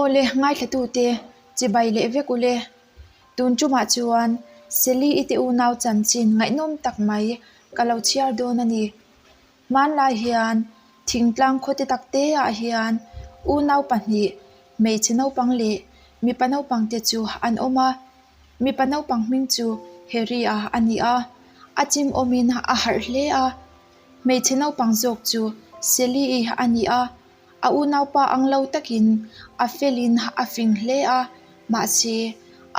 Aw le, ngaithlatute, chibai leh vek u le. Tun tumah chuan Sally i te unau chanchin ngaihnawm tak mai ka lo chhiar dawn a ni. Hmanlai hian thingtlang khawte tak te ah hian unau pahnih, hmeichhe naupang leh mipa naupang te chu an awm a. Mipa naupang hming chu Harry-a a ni a, a chim awmin a harh hle a. Hmeichhe naupang zawk chu Sally-i a ni a, a unaupa ang lo takin a felin a fing hle a, mahse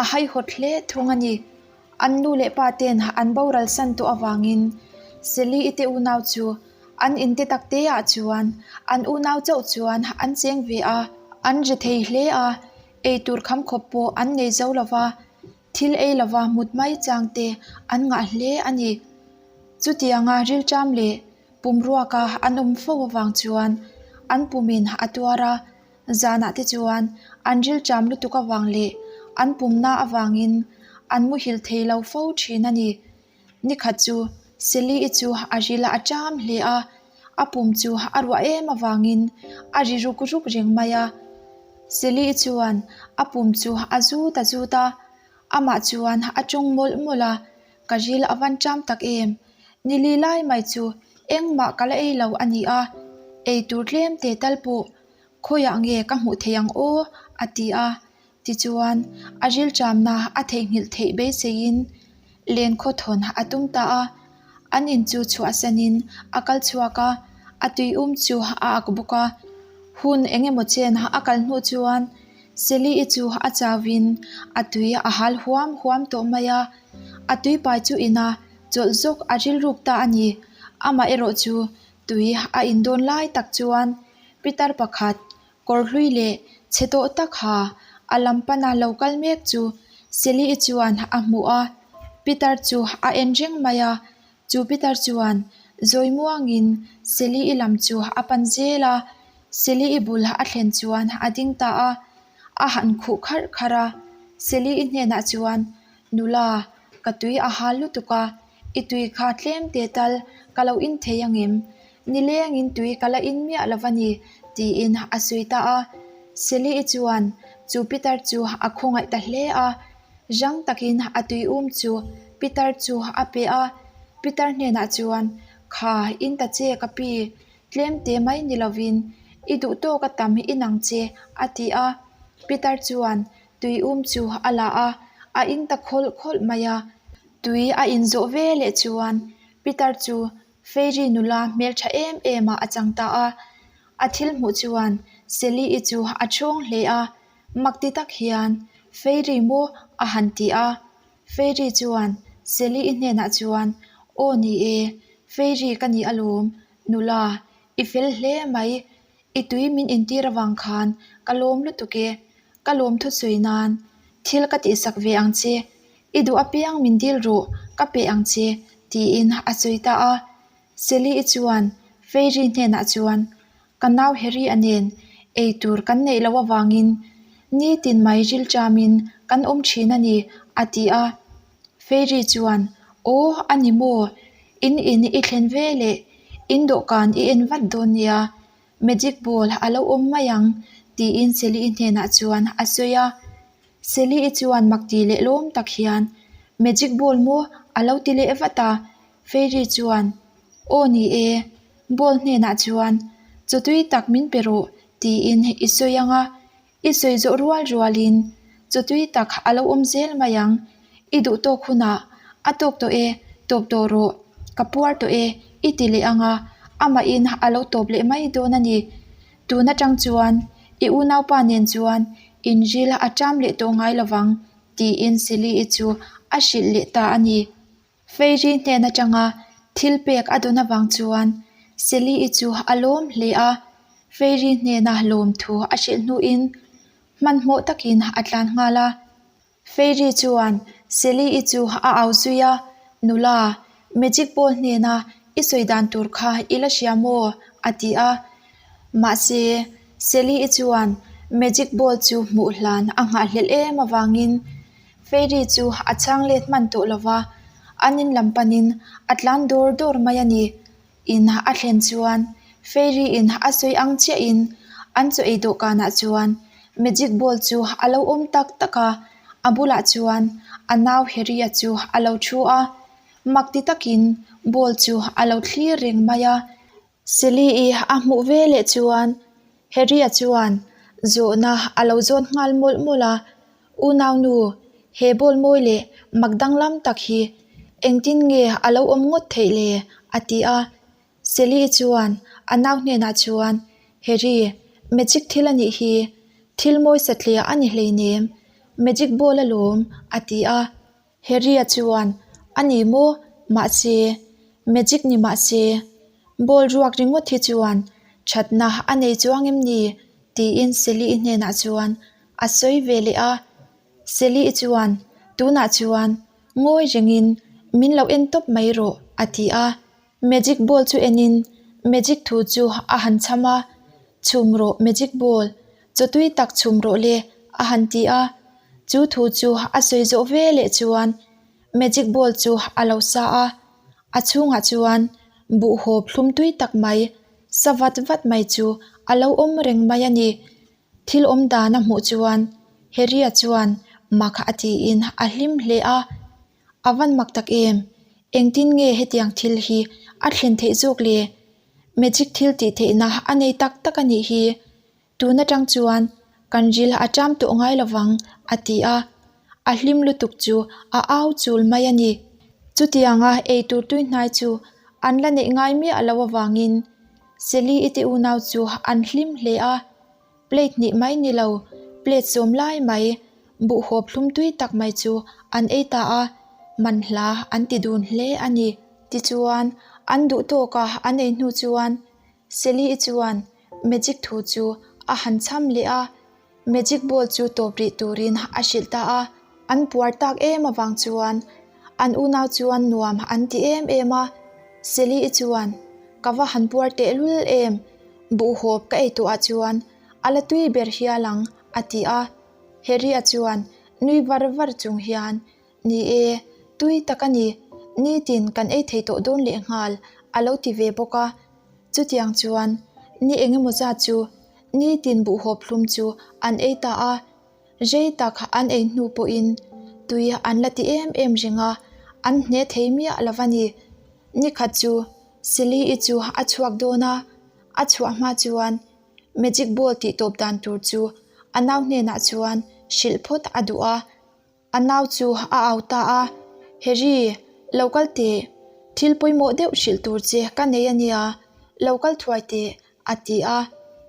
a haihawt hle thung a ni. An nu leh pa ten an boral san tawh avangin Sally-i te unau chu an inte tak te ah chuan an unau chauh chuan an cheng ve a, an ri thei hle a, eitur kham khawp pawh an nei zo lo va, thil ei lova mut mai chang te an ngah hle a ni. Chutianga rilṭam leh pumruaka an awm fo avang chuan an pumin a tuar a, zanah te chuan an rilṭam lutuk avang leh an pumna avangin an muhil thei lo fo ṭhin a ni. Nikhat chu Sally-i chu a ril a ṭam hle a, a pum chu a ruah em avangin a ri ruk ruk reng mai a. Sally-i chuan a pum chu a zut a zut a, amah chuan a ṭawng mawlh mawlh a, Ka ril a van ṭam tak em? Ni li lai mai chu engmah ka la ei lo a ni a, ei tur tlem te tal pawh khawiah nge ka hmuh theih ang aw? a ti a. Tichuan, a rilṭamna a theihnghilh theih beiseiin len khawthawn a tum ta a. An in chu chhuahsanin a kal chhuak a, a tuium chu a ak bawk a. Hun eng emaw chen a kal hnu chuan Sally-i chu a chauin a tui a hal huam huam tawh mai a. A tuipai chu ina chawlh zawk a rilruk ta a ni. Amah erawh chu tui a indawn lai tak chuan pitar pakhat Kawr hlui leh chhe tawh tak ha a lam pana lo kal mek chu Sally-i chuan a hmuh a, Peter chu a en reng mai a, chu Peter chuan zawi muangin Sally-i lam chu a pan zel a, Sally-i bul a thlen chuan a ding ta a, a han khuh kharh kharh a, Sally-i hnenah chuan, Nula, ka tui a hal lutuk a, i tui kha tlem te tal ka lo in thei angem? Nilengin tui ka la in miah lo va ni, tiin a sawi ta a. Sally-i chuan chu pitar chu a khawngaih ta hle a. Rang takin a tui um chu pitar chu a pe a. Pitar hnenah chuan, Kha, in ta che ka pi, tlem te mai ni lovin i duh tawk a tam in ang che, a ti a. Pitar chuan tui um chu a la a, a in ta khawlh khawlh mai a. Tui a inzawh ve leh chuan pitar chu Fairy nula hmeltha em em ah a chang ta a, a thil hmuh chuan Sally-i chu a chhawng hle a, mak ti tak hian Fairy maw a han ti a, Fairy chuan Sally-i hnenah chuan Aw ni e, Fairy ka ni alawm, nula, i fel hle mai, i tui min intir avang khan ka lawm lutuk e, ka lawm thusawi nan thil ka tihsak ve ang che, I duh apiang min dil rawh, ka pe ang che, tiin a sawi ta a. Sally-i chuan Fairy hnenah chuan, Ka nau Harry-a nen ei tur kan neih loh avangin nitin mai rilṭamin kan awm ṭhin a ni, a ti a. Fairy chuan, Aw, a ni maw? In in i thlen ve leh in dawhkan i en vat dawn nia, magic ball a lo awm mai ang, tiin Sally-i hnenah chuan a sawi a. Sally-i chuan mak ti leh lawm tak hian, Magic ball maw? a lo ti leh vat a. Fairy chuan, Aw ni e, ball hnenah chuan chaw tui tak min pe rawh tiin i sawi ang a, i sawi zawh rual rualin chaw tui tak a lo awm zel mai ang, i duh tawk hunah a tawk tawh e, tawp tawh rawh, ka puar tawh e i ti leh ang a, amahin a lo tawp leh mai dawn a ni. Tun atang chuan i unaupa nen chuan inril a ṭam leh tawh ngai lovang, tiin Sally-i chu a hrilh leh ta a ni. Fairy hnen atanga thil pek a dawn avang chuan Sally-i chu a lawm hle a, Fairy hnena lawmthu a hrilh hnuin hmanhmawh takin a tlan nghal a. Fairy chuan Sally-i chu a au zui a, Nula, Magic Ball hnena i sawi dan tur kha i la hria maw? a ti a. Mahse, Sally-i chuan Magic Ball chu hmuh hlan a nghahhlelh em avangin Fairy chu a chhang let hman tawh lo va, an in lam panin a tlan dawr dawr mai a ni. In a thlen chuan Fairy in a sawi ang chiahin an chaw ei dawhkanah chuan. Magic ball chu a lo awm tak tak a, a bulah chuan a nau Harry-a chu a lo thu a. Mak ti takin ball chu a lo thlir reng mai a. Sally-i a hmuh ve leh chuan Harry-a chuan zawhna a lo zawn nghal mawlh mawlh a, Unaunu, he ball mawi leh mak danglam tak hi engtin nge a lo awm ngawt theih le? a ti a. Sally-i chuan a nau hnenah chuan, Harry, magic thil a nih hi, thil mawi satliah a ni hleinem, magic ball alawm, a ti a. Harry-a chuan, A ni maw? Mahse, magic ni mahse, ball ruak ringawt hi chuan thatna a nei chuang em ni? tiin Sally-i hnenah chuan a sawi ve leh a. Sally-i chuan, Tunah chuan ngawi rengin min lo en tawp mai rawh, a ti a. Magic ball chu enin magic thu chu a han chham a, Chhum rawh magic ball, chaw tui tak chhum rawh le, a han ti a. Chu thu chu a sawi zawh ve leh chuan magic ball chu a lo sa a, a chhungah chuan buhhawp hlum tui tak mai, sa vat vat mai chu a lo awm reng mai a ni. Thil awm dan a hmuh chuan Harry-a chuan mak a tiin a hlim hle a. A van mak tak em? Engtin nge hetiang thil hi a thlen theih zawk le? Magic thil tih theihna a nei tak tak a nih hi. Tun atang chuan kan ril a ṭam tawh ngai lovang, a ti a. A hlim lutuk chu a au chul mai a ni. Chutianga eitur tui hnai chu an la neih ngai miah lo avangin Sally-i te unau chu an hlim hle a. Plate hnih mai ni lo, plate sawm lai mai, buhhawp hlum tui tak mai chu an ei ta a, manhla an ti dun hle a ni. Tichuan, an duh tawka an ei hnu chuan Sally-i chuan magic thu chu a han chham leh a, magic ball chu tawp rih turin a hrilh ta a. An puar tak em avang chuan an unau chuan nuam an ti em em a, Sally-i chuan, Ka va han puar tehlul em? Buhhawp ka ei tawhah chuan a la tui ber hial ang, a ti a. Harry-a chuan nui var var chung hian, Ni e, tui tak a ni, nitin kan ei thei tawh dawn lehnghal, a lo ti ve bawk a. Chutiang chuan ni eng emaw zat chu nitin buhhawp hlum chu an ei ta a. Rei tak an ei hnu pawhin tui an la ti em em reng a, an hne thei miah lo va ni. Nikhat chu Sally-i chu a chhuak dawn a, a chhuah hma chuan magic ball tih tawp dan tur chu a nau hnenah chuan hrilh phawt a duh a. A nau chu a au ta a, Harry, lo kal teh, thil pawimawh deuh hrilh tur che ka nei a nia, lo kal thuai teh, a ti a.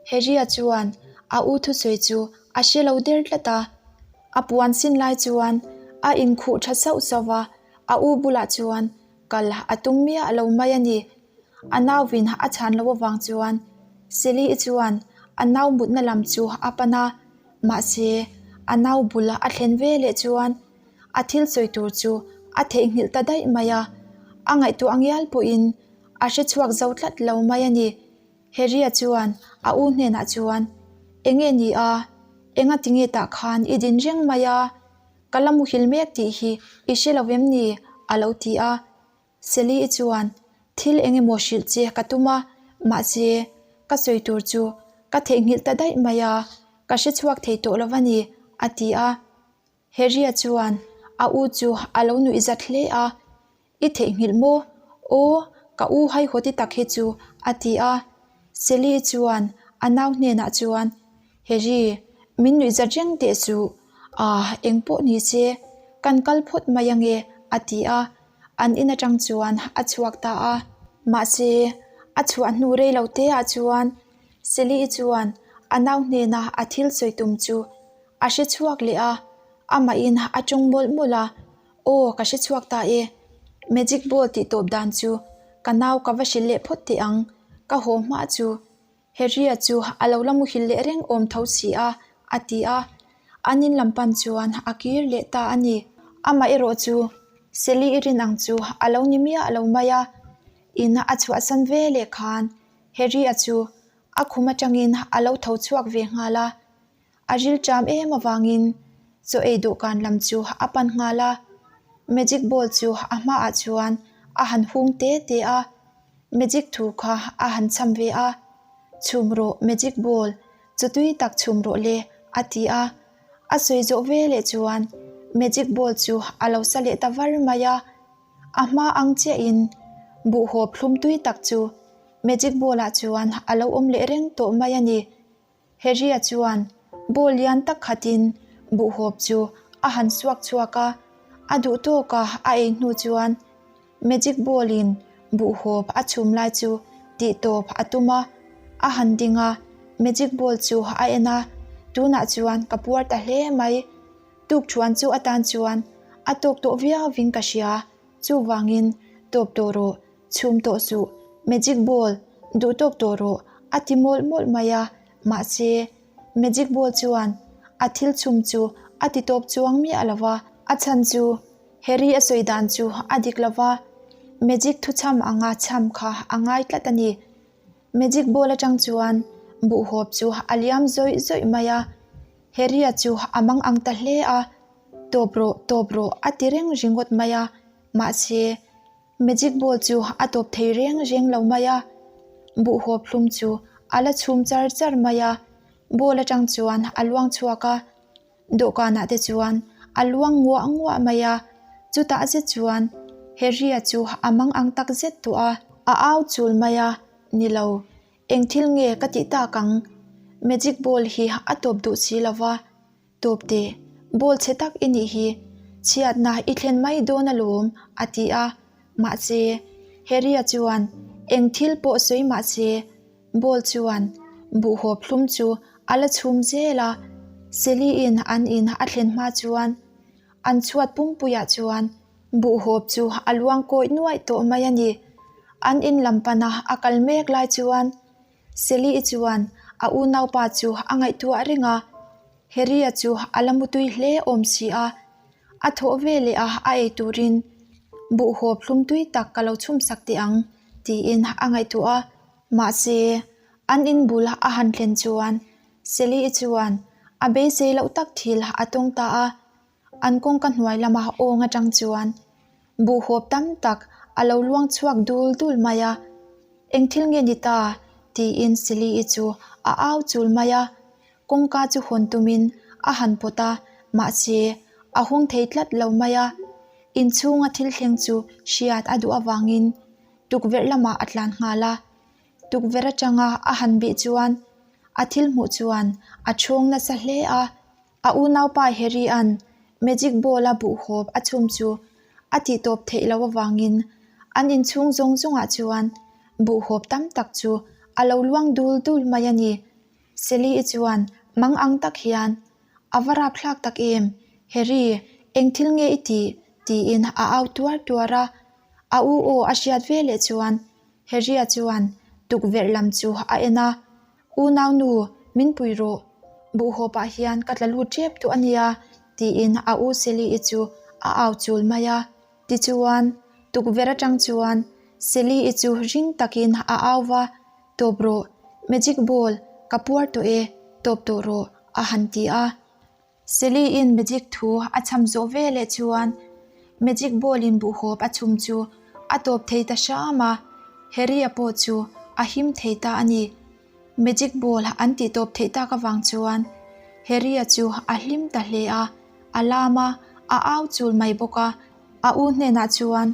Harry-a chuan a u thusawi chu a hre lo der tlat a. A puan sin lai chuan a inkhuh tha sauh sauh va, a u bulah chuan kal a tum miah lo mai a ni. A nauvin a chhan loh avang chuan Sally-i chuan a nau mutna lam chu a pan a, mahse a nau bul a thlen ve leh chuan a thil sawi tur chu a theihnghilh ta daih mai a, a ngaihtuah ngial pawhin a hre chhuak zo tlat lo mai a ni. Harry-a chuan a u hnenah chuan, Enge ni a? Enga tinge tah khan i din reng mai a? Ka la muhil mek tih hi i hre lo em ni? a lo ti a. Sally-i chuan, Thil eng emaw hrilh che ka tum a, mahse, ka sawi tur chu ka theihnghilh ta daih mai a, ka hre chhuak thei tawh lo va ni, a ti a. Harry-a chuan a u chu a lo nuih zat hle a, I theihnghilh maw? Aw, ka u haihawti tak hi chu, a ti a. Sally-i chuan a nau hnenah chuan, Harry, min nuih zat reng teh suh. Ah, eng pawh ni se, kan kal phawt mai ange, a ti a. An in atang chuan a chhuak ta a. Mahse, a chhuah hnu rei lo te ah chuan Sally-i chuan a nau hnena a thil sawi tum chu a hre chhuak leh a, amahin a tawng mawlh mawlh a, Aw, ka hre chhuak ta e. Magic ball tih tawp dan chu ka nau ka va hrilh leh phawt teh ang, ka haw hma chu. Harry-a chu a lo la muhil leh reng awm tho si a, a ti a. An in lam pan chuan a kir leh ta a ni. Amah erawh chu Sally-i rin ang chu a lo ni miah lo mai a. In a chhuahsan ve leh khan Harry-a chu a khum atangin a lo tho chhuak ve nghal a. A ril ṭam em avangin chaw ei dawhkan lam chu a pan nghal a. Magic ball chu a hmaah chuan a han hung te te a. Magic thu kha a han chham ve a, Chhum rawh magic ball, chaw tui tak chhum rawh le. A ti a. A sawi zawh veleh chuan magic ball chu a lo sa leh ta var mai a. A hma ang chiahin buhhawp thlum tui tak chu magic ball ah chuan a lo awm leh reng tawh mai a ni. Harry-a chuan ball lian tak khatin buhhawp chu a han suak chhuak a, a duh tawka a ei hnu chuan magic ball in buhhawp a chhum lai chu tih tawp a tum a, a han ding a, magic ball chu a en a, tunah chuan ka puar ta hle mai. Tukṭhuan chu atan chuan a tawk tawh viauvin ka hria, chuvangin tawp tawh rawh, chhum tawh suh, magic ball duh tawk tawh rawh a ti mawlh mawlh mai a, mahse magic ball chuan a thil chhum chu a ti tawp chuang miah lo va, a chhan chu Harry a sawi dan chu a dik lo va, magic thuchham anga chham kha a ngai tlat a ni. Magic ball atang chuan buhhawp chu a liam zawih zawih mai a, Harry-a chu a mang ang ta hle a, Tawp rawh, tawp rawh a ti reng ringawt mai a, mahse magic ball chu a tawp thei reng reng lo mai a, buhhawp hlum chu a la chhum char char mai a, ball atang chuan a luang chhuak a. Dawhkanah te chuan a luang nguah nguah mai a, chutah zet chuan Harry-a chu a mang ang tak zet tawh a, a au chul mai a, Ni lo, eng thil nge ka tih tak ang? Magic ball hi a tawp duh si lo va, tawp teh, ball chhe tak i nih hi, chhiatna i thlen mai dawn alawm, a ti a, mahse, Harry-a chuan eng thil pawh sawi mahse, Ball chuan buhhawp hlum chu a la chhum zel a, Sally-in an in a thlen hma chuan an chhuat pumpuiah chuan buhhawp chu a luang kawih nuaih tawh mai a ni. An in lam pana a kal mek lai chuan Sally-i chuan a unaupa chu a ngaihtuah reng a, Harry-a chu a la mutui hle awm si a, A thawh ve leh a, a ei turin buhhawp hlum tui tak ka lo chhum sak teh ang tiin a ngaihtuah a. Mahse, an in bul a han thlen chuan Sally-i chuan a beisei loh tak thil a tawng ta a. An kawngka hnuai lama awng atang chuan buhhawp tam tak a lo luang chhuak dul dul mai a. Eng thil nge ni ta? tiin Sally-i chu a au chul mai a. Kawngka chu hawn tumin a han pawt a, mahse a hawng thei tlat lo mai a. Inchhunga thil thleng chu hriat a duh avangin tukverh lamah a tlan nghal a. Tukverh atanga a han bih chuan a thil hmuh chuan a chhawng nasa hle a. A unaupa Harry-a'n magic ball-a buhhawp a chhum chu a tihtawp theih loh avangin an inchhung zawng zawngah chuan buhhawp tam tak chu a lo luang dul dul mai a ni. Sally-i chuan mang ang tak hian, A va rapthlak tak em? Harry, eng thil nge i tih? tiin a au tuar tuar a. A u aw a hriat ve leh chuan Harry-a chuan tukverh lam chu a en a, Unau nu, min pui rawh. Buhhawpah hian ka tla lut tep tawh a nia, tiin a u Sally-i chu a au chul mai a. Tichuan, tukverh atang chuan Sally-i chu ring takin a au va, Tawp rawh, magic ball ka puar tawh e, tawp tawh rawh, a han ti a. Sally-in magic thu a chham zawh ve leh chuan magic ball-in buhhawp a chhum chu a tawp thei ta hram a, Harry-a pawh chu a him thei ta a ni. Magic ball an tih tawp theih tak avang chuan Harry-a chu a hlim ta hle a, a lam a, a au chul mai bawk a. A u hnenah chuan,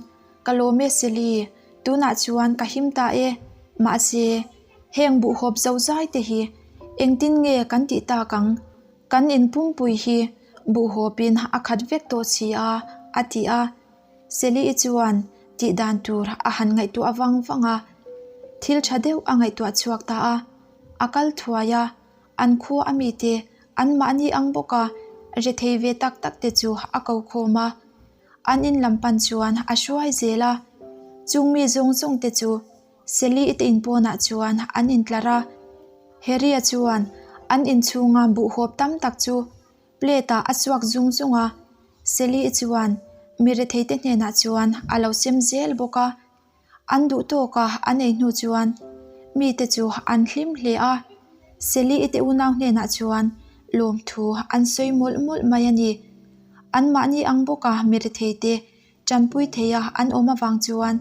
Ka lawm e Sally, tunah chuan ka him ta e. Mahse, heng buhhawp zozai te hi engtin nge kan tih tak ang? Kan in pumpui hi buhhawpin a khat vek tawh si a, a ti a. Sally-i chuan tih dan tur a han ngaihtuah vang vang a, thil tha deuh a ngaihtuah chhuak ta a. A kal thuai a, an khua a mite anmahni ang bawka rethei ve tak tak te chu a ko khawm a. An in lam pan chuan a hruai zel a, chung mi zawng zawng te chu Sally-i te in pawnah chuan an intlar a. Harry-a chuan an inchhunga buhhawp tam tak chu plate ah a chhuak zung zung a, Sally-i chuan mi rethei te hnenah chuan a lo sem zel bawk a. An duh tawk a an ei hnu chuan mite chu an hlim hle a, Sally-i te unau hnenah chuan lawmthu an sawi mawlh mawlh mai a ni. Anmahni ang bawka mi rethei te tanpui theia an awm avang chuan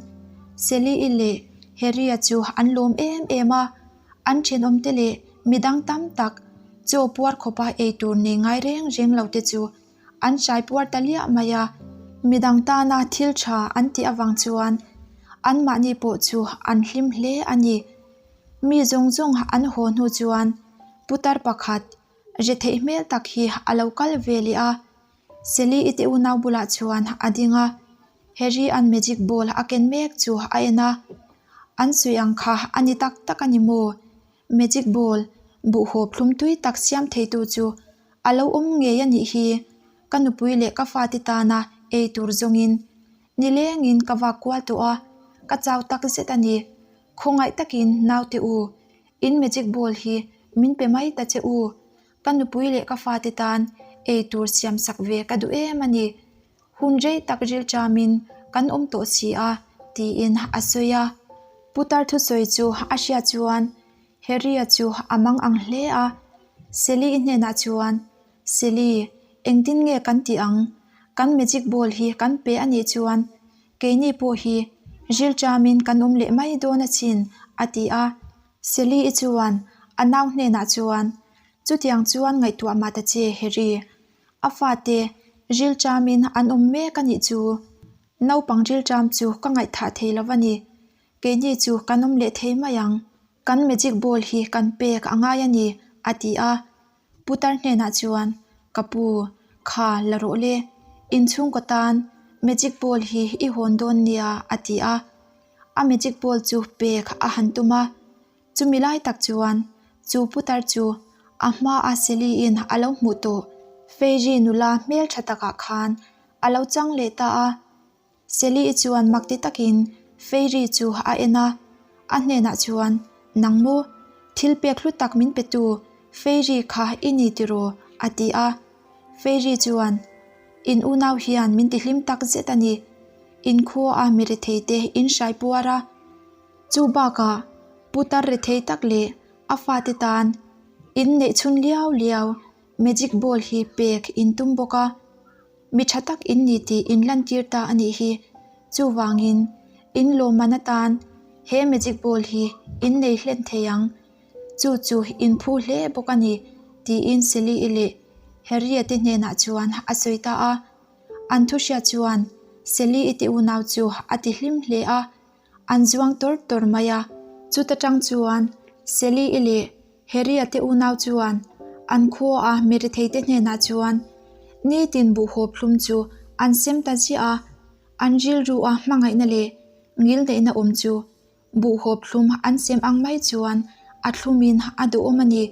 Sally-i leh Harry-a chu an lawm em em a, an thenawmte leh midang tam tak. Chaw puar khawpa ei tur nei ngai reng reng lo te chu an hrai puar ta liah mai a. Midang tana thil tha an tih avang chuan anmahni pawh chu an hlim hle a ni. Mi zawng zawng an haw hnu chuan putar pakhat ri theih hmel tak hi a lo kal ve leh a. Sally i te unau bulah chuan a ding a, Harry an magic ball a ken mek chu a en a. An sawi ang kha a ni tak tak a ni maw? Magic ball buhhaw thlum tui tak siam theitu chu a lo awm ngei a nih hi. Ka nupui leh ka fate tana ei tur zawngin nilengin ka vak kual tawh a, ka chau tak zet a ni. Khawngaih takin naute u, in magic ball hi min pe mai ta che u. Ka nupui leh ka fate tan ei tur siam sak ve ka duh em a ni. Hun rei tak rilṭamin kan awm tawh si a, tiin a sawi a. Putar thusawi chu a hriat chuan Harry-a chu a mang ang hle a. Sally-i hnenah chuan, Sally, engtin nge kan tih ang? Kan magic ball hi kan pe a nih chuan keini pawh hi rilṭamin kan awm leh mai dawn asin, a ti a. Sally-i chuan a nau hnenah chuan, Chutiang chuan ngaihtuah mah ta che, Harry. A fate rilṭamin an awm mek a nih chu. Naupang rilṭam chu ka ngaihthah thei lo a ni. Keini chu kan awm leh thei mai ang. Kan magic ball hi kan pek a ngai a ni, a ti a. Putar hnenah chuan, Ka pu, kha la rawh le. Inchhungkaw tan magic ball hi i hawn dawn nia, a ti a. A magic ball chu pek a han tum a. Chumi lai tak chuan chu putar chu a hmaa Sally-in a lo hmuh tawh Fairy nula hmel tha takah khan a lo chang leh ta a. Sally-i chuan mak ti takin Fairy chu a en a, a hnenah chuan, Nang maw? Thil pek hlu tak min petu Fairy kha i ni tiraw? a ti a. Fairy chuan, In unau hian min tihlim tak zet a ni. In khua a mi rethei te in hrai puar a. Chu bakah putar rethei tak leh a fate tan in neih chhun liau liau magic ball hi pek in tum bawk a. Mi tha tak in ni tih in lantir ta a nih hi. Chuvangin in lawmman atan he magic ball hi in nei hlen thei ang. Chu chu in phu hle bawk a ni tiin Sally-i leh Harry-a te hnenah chuan a sawi ta a. An thu hriat chuan Sally-i te unau chu a ti hlim hle a. An zuang tawr tawr mai a, chuta tang chuan Sally-i leh Harry-a te unau chuan an khua-a mi retheite hnenah chuan nitin buhhawp hlum chu an sem ta ziah a, an rilru-a hmangaihna leh ngilneihna awm chu buhhawp hlum an sem ang mai chuan a thlumin a duhawm a ni.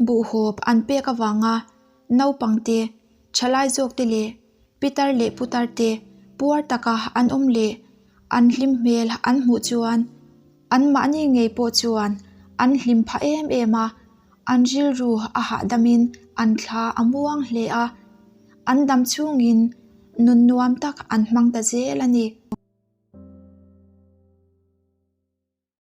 Buhhawp an pek avanga naupangte, thalai zawkte leh Pitar leh putar te puar taka an awm leh an hlim hmel an hmuh chuan anmahni ngei pawh chuan an hlim phah em em a, an rilru a hahdamin an thla a muang hle a, an dam chhungin nun nuam tak an hmang ta zel a ni.